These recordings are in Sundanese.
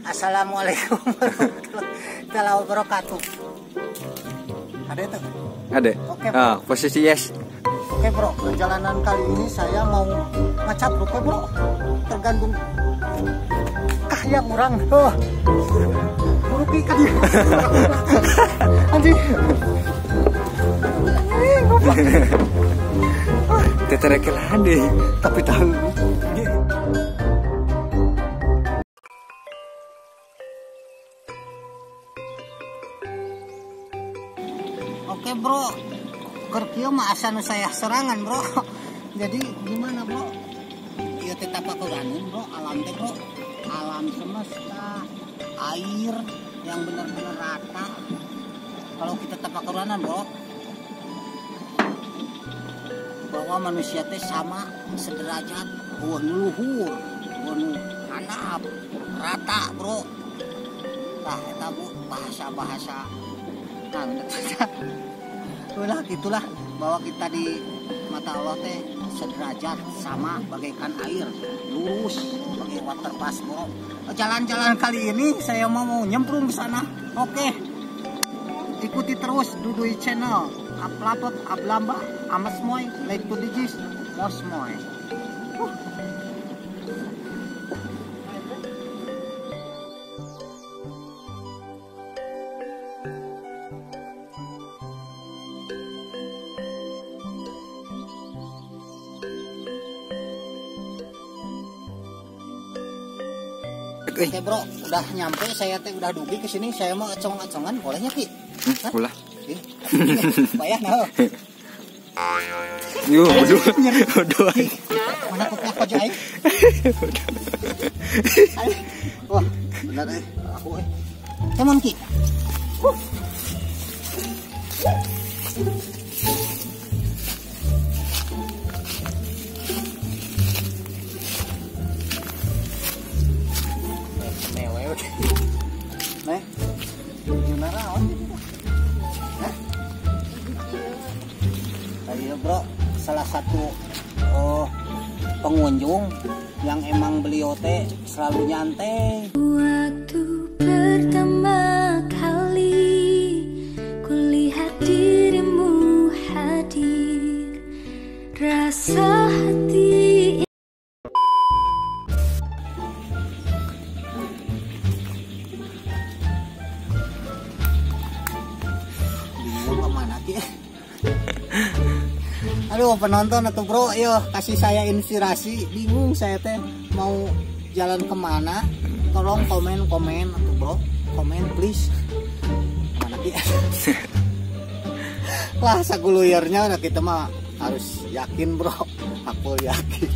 Assalamualaikum warahmatullahi wabarakatuh. Ada itu? Ada. Oke, bro. Ah, posisi yes. Oke, bro. Perjalanan kali ini saya mau ngacapruk, bro. Tergantung kahayang urang. Oh. Buruki ka dieu. Anjing. Goblok. Teterekelan deh. Tapi tahu. Oke bro, keur kieu mah asa nu saya serangan bro. Jadi gimana bro? Ieu teh tapakuran bro, alam teh bro, alam semesta, air yang benar-benar rata. Kalau kita tapakuranan bro, bahwa manusia teh sama sederajat, eueuh nu luhur, eueuh nu handap, rata bro. Tah eta bu bahasa-bahasa. Nah, itulah gitulah bahwa kita di mata Allah teh sederajat sama bagaikan air lurus bagai waterpass bro. Jalan-jalan kali ini saya mau nyemplung ke sana. Oke, ikuti terus Duduy Channel. Aplapot ablamba amasmoy like to digis mosmoy. Oke bro, udah nyampe, saya teh udah dugi ke sini, saya mau acong-acongan, bolehnya Ki? Boleh. Bayar nah. Yuh, bodoh. Bodoh. Mana kopiah kau aing? Wah, benar aku Come on Ki. Nih, gimana on? Hah? Tadi bro, salah satu pengunjung yang emang beliau teh selalu nyantai. Waktu pertama kali kulihat dirimu hadir, rasa hati. Aduh penonton atau bro, yo kasih saya inspirasi. Bingung saya teh mau jalan kemana. Tolong komen atau bro, komen please. Mana ki? Lah saguluyernya nah kita mah harus yakin bro. Aku yakin.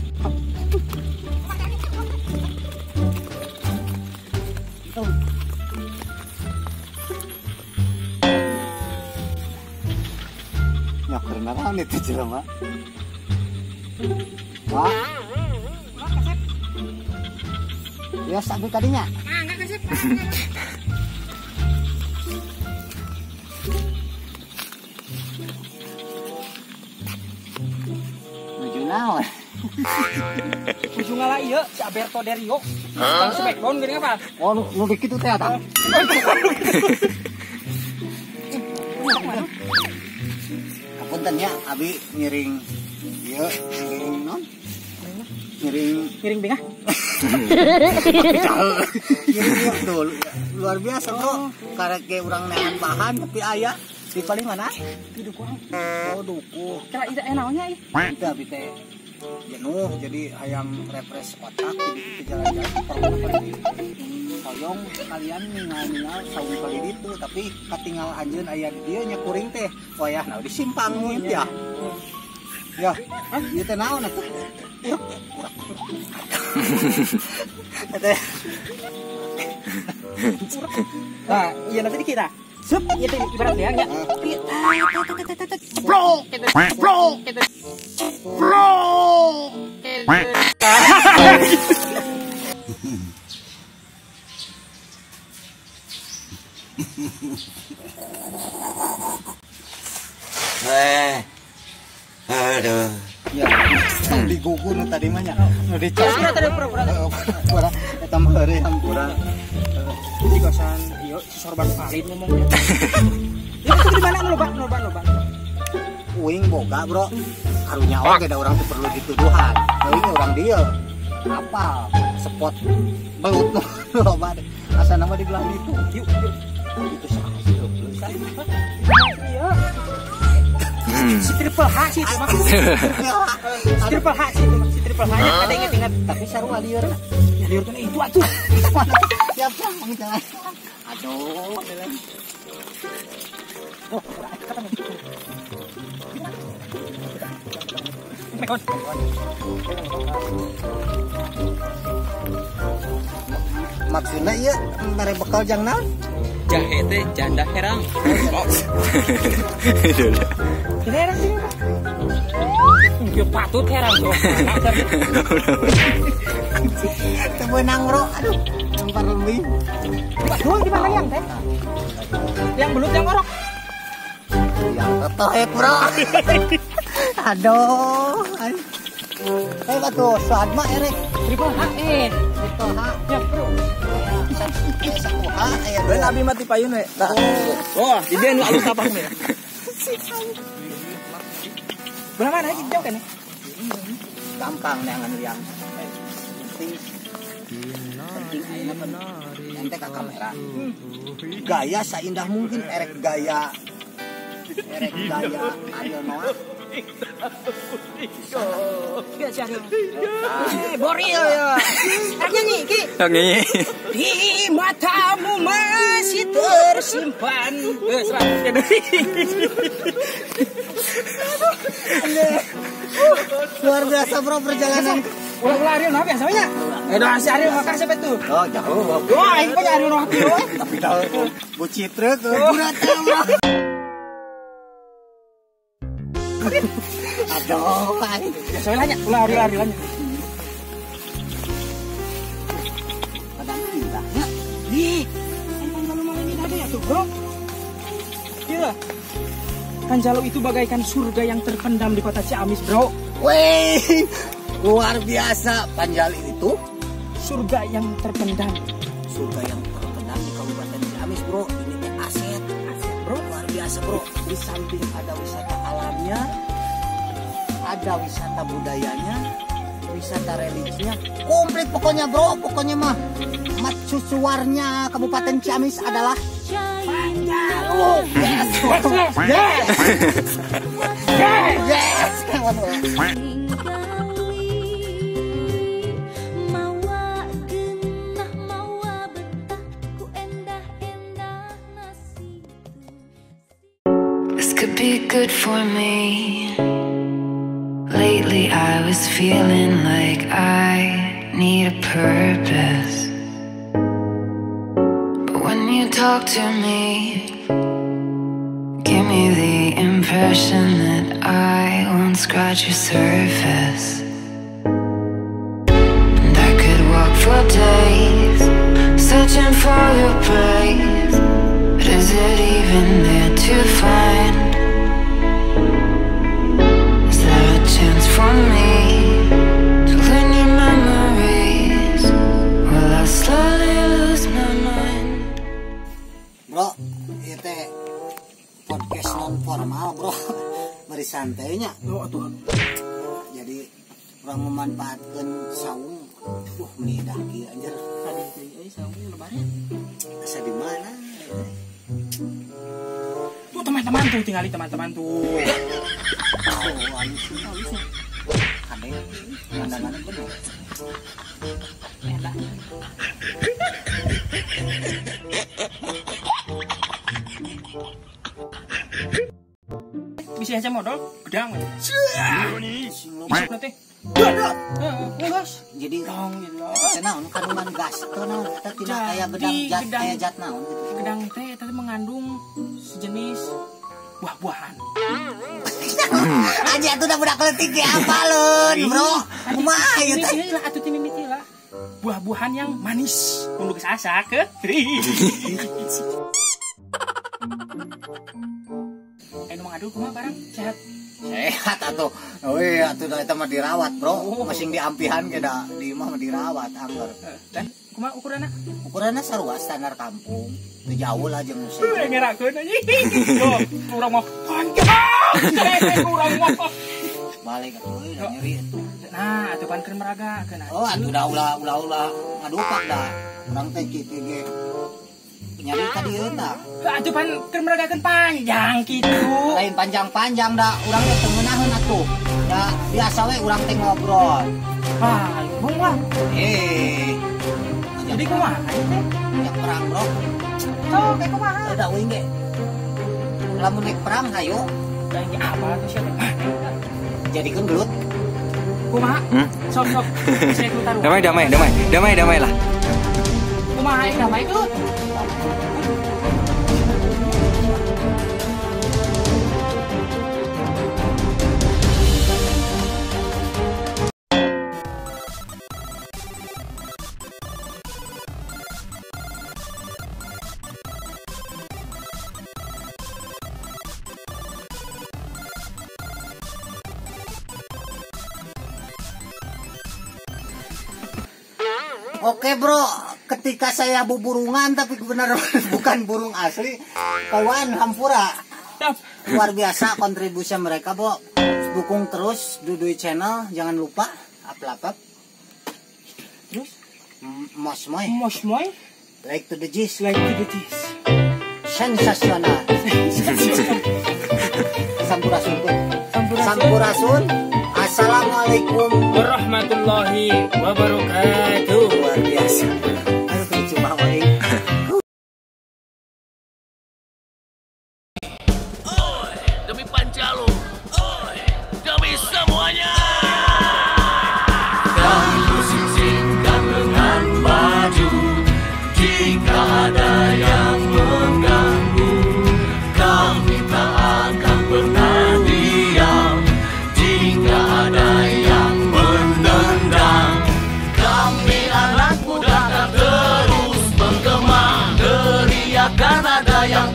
Nyakur naon itu jelema. Wah. Ya sabi tadinya. Nuju naon? Nuju ngalah ieu si Alberto Derio. Bang Smackdown geuning apa? Oh, nu kitu teh atuh. Punten ya, abi ngiring ieu, ngiring non? Ngiring bingah. Ngiring tuh luar biasa bro. Karek ge urang neangan bahan tapi aya di paling mana? Di dukuh. Oh, dukuh. Kira ieu naonnya ieu? Teu abi teh jenuh jadi hayang refresh otak jadi kita jalan-jalan perlu pergi. Hoyong kalian ningal-ningal saung kali ditu tapi katinggal anjeun aya di dieu nya kuring teh wayahna di simpang ya. Ya, ieu teh naon atuh? Teh. Nah, ieu nanti dikira. Sup, ieu teh ibarat ya nya. Ceplok, ceplok, ceplok. Aduh. Ya, digugu nu tadi mah nya. Nu dicas. Tadi pura-pura. Pura eta mah heureuy hampura. Jigasan ieu si sorban valid ngomongnya. Ya itu di mana nu loba nu loba loba. Uing boga, bro. Karunya oge da urang teu perlu dituduhan. Uing urang dieu. Apal spot belut nu loba deh. Asa nama di belah ditu. Yuk, yuk. Itu saha sih Iya. Si triple H sih itu mah. Si triple H sih itu mah. Si triple H nya ada ingat-ingat tapi sarua lieur. Ya lieur kan itu atuh. Siap siap jalan. Aduh, lagi. Oh, kata maksudnya iya mere bekal jang naon? Jahe teh janda herang. Ini herang sini Pak. Ieu patut herang tuh. Teu meunang bro, aduh. Lempar lebih. Aduh, di mana yang teh? Yang belut yang orok. Yang ketohek bro. Aduh. Eh batu, soad mah erek. Triple H eh. Triple H. Ya, bro. Satu H aya. Ben abi mah ti payun we. Oh, di dia nu alus tapak we. Belah mana aja jauh kan? Gampang neangan liang. Penting penting ayeuna kan ente ka kamera. Gaya saindah mungkin erek gaya Ariel Noah. Iya si Ariel. Boril ya. Nyanyi Ki. Nyanyi. Di matamu masih tersimpan. Luar biasa bro perjalanan. Ulah-ulah Ariel Noah biasanya. Doa si Ariel makan siapa tuh? Oh jauh. Wah, ini punya Ariel Noah tuh. Tapi tahu Bu Citra ke berat bro. Aduh, biasanya nanya, ulah Ariel nanya. Padang indahnya. Ih, kan Panjalu malah ini ada ya tuh, bro. Gila. Panjalu itu bagaikan surga yang terpendam di kota Ciamis, bro. Wih, luar biasa. Panjalu itu surga yang terpendam. Surga yang terpendam di Kabupaten Ciamis, bro. Ini teh aset, aset, bro. Luar biasa, bro. Di samping ada wisata alamnya, ada wisata budayanya, wisata religinya, komplit pokoknya bro, pokoknya mah mercusuarnya Kabupaten Ciamis adalah Panjalu. Yes, yes, yes, yes. This could be good for me. Lately I was feeling like I need a purpose. But when you talk to me, give me the impression that I won't scratch your surface. And I could walk for days, searching for your praise. But is it even there to find? Is there a chance for me to learn your memories? Will I slowly lose my mind? Bro, itu podcast non formal bro, mari santainya. Oh, atuh. Jadi orang memanfaatkan saung, menidah kieu anjir. Tadi teh euy saung lebarnya. Asa di mana? Tuh teman-teman tuh tinggali teman-teman tuh. Oh, halus halus. Kade pemandangannya bener. Enak. Bisa aja modal gedang. Masuk nanti. Gas. Jadi dong gitu. Eta naon kandungan gas teh naon eta tina aya gedang jat aya jat naon gitu. Gedang teh eta mengandung sejenis buah-buahan. Aja atuh da budak leutik ge apaleun, bro. Kumaha ieu teh? Ieu lah atuh ti mimiti lah. Buah-buahan yang manis. Mun geus asak ke. Anu mangadu kumaha barang sehat? Sehat atuh. Euy atuh da eta mah dirawat, bro. Masing diampihan ge da di imah mah dirawat angger. Dan Kumaha ukuranna? Ukuranna sarua standar kampung. Teu jauh lah jeung nu sejo. Ngerakeun anjing. Yo, urang mah panjang. Urang mah. Balik atuh euy nyeri atuh. Nah, atuh pan keur meragakeun. Oh, atuh da ulah ulah ulah ngadupak dah. Urang teh kitu ge. Nyari ka dieu tah. Atuh pan keur meragakeun panjang kitu. Lain panjang-panjang da urang teh teu ngeunaheun atuh. Da biasa we urang teh ngobrol. Ah, bung lah. Eh. Jadi kumaha ieu teh? Ya perang, Bro. Sok kayak kumaha? Da uing ge. Lamun naik perang hayu. Da ge apa tuh sia teh? Jadikeun gelut. Kumaha? Sok sok. Saya taruh. Damai damai damai. Damai damai lah. Kumaha damai gelut? Oke bro, ketika saya buburungan tapi benar bukan burung asli, kawan hampura. Luar biasa kontribusi mereka, Bo. Dukung terus Duduy Channel, jangan lupa up-up. Terus mosmoy. Mosmoy. Like to the gist, like to the gist. Sensasional. Sampurasun. Sampurasun. Assalamualaikum warahmatullahi wabarakatuh. Luar biasa. Aduh, lucu banget. Oi, demi Panjalu. Oi, demi semuanya. Kami posisikan dengan maju. Jika ada yang mengganggu, kami tak akan pernah diam. Jika ada yang menendang, kami anak muda akan terus bergema. Teriakan ada yang